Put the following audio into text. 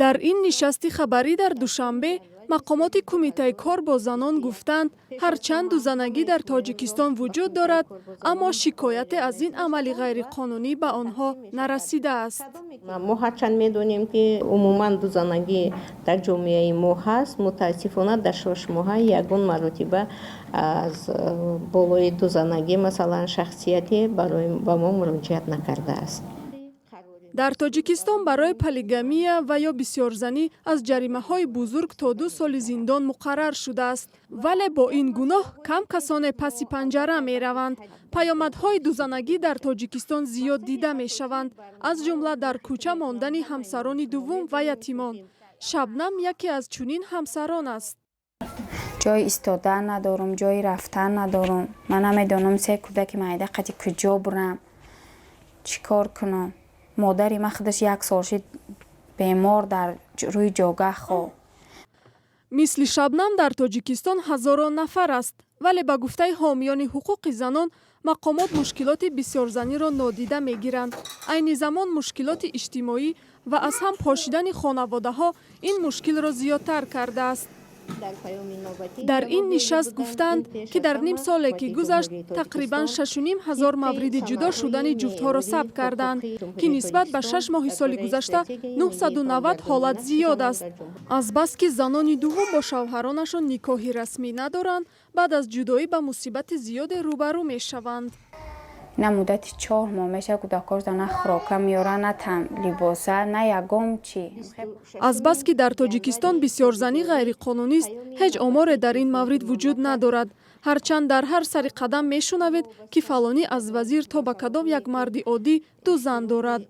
Дар ин нишасти хабарӣ дар Душанбе мақомоти Кумитаи кор бо занон гуфтанд, ҳарчанд дузанагӣ дар Тоҷикистон вуҷуд дорад, аммо шикояте аз ин амали ғайриқонунӣ ба онҳо нарасидааст. Мо ҳарчанд медонем, ки умуман дузанагӣ дар ҷомеаи мо ҳаст, мутаассифона, дар 6 моҳа ягон маротиба аз болои дузанагӣ, масалан, шахсияте барои ба мо муроҷиат накардааст. Дар Тоҷикистон барои полигамия ва ё бисёрзанӣ аз ҷаримаҳои бузург то 2 соли зиндон муқаррар шудааст, вале бо ин гуноҳ кам касоне паси панҷара мераванд. Паёмадҳои дузанагӣ дар Тоҷикистон зиёд дида мешаванд, аз ҷумла дар кӯча мондани ҳамсарони дуввум ва ятимон. Шабнам яке аз чунин ҳамсарон аст. Ҷои истодан надорум, ҷои рафтан надорум. Ман намедонам, се кӯдаки майда қати куҷо бурам, чӣ кор кунам. Модари ман худаш як сол шид бемор, дар рӯи ҷогаҳ хоб. Мисли Шабнам дар Тоҷикистон ҳазорон нафар аст, вале ба гуфтаи ҳомиёни ҳуқуқи занон, мақомот мушкилоти бисёрзаниро нодида мегиранд. Айни замон мушкилоти иҷтимоӣ ва аз ҳам пошидани хонаводаҳо ин мушкилро зиёдтар кардааст. Дар ин нишаст гуфтанд, ки дар ним соле, ки гузашт, тақрибан 6500 мавриди ҷудо шудани ҷуфтҳоро сабт карданд, ки нисбат ба 6 моҳи соли гузашта 990 ҳолат зиёд аст. Азбаски занони дуввум бо шавҳаронашон никоҳи расмӣ надоранд, баъд аз ҷудоӣ ба мусибати зиёде рӯбарӯ мешаванд. Ина муддати 4 моҳ мешавад, кӯдакҳошда на хӯрока меёранд, на там либоса, на ягон чӣ. Азбаски дар Тоҷикистон бисёрзанӣ ғайриқонунист, ҳеҷ оморе дар ин маврид вуҷуд надорад. Ҳарчанд дар ҳар сари қадам мешунавед, ки фалонӣ аз вазир то ба кадом як марди оддӣ ду зан дорад.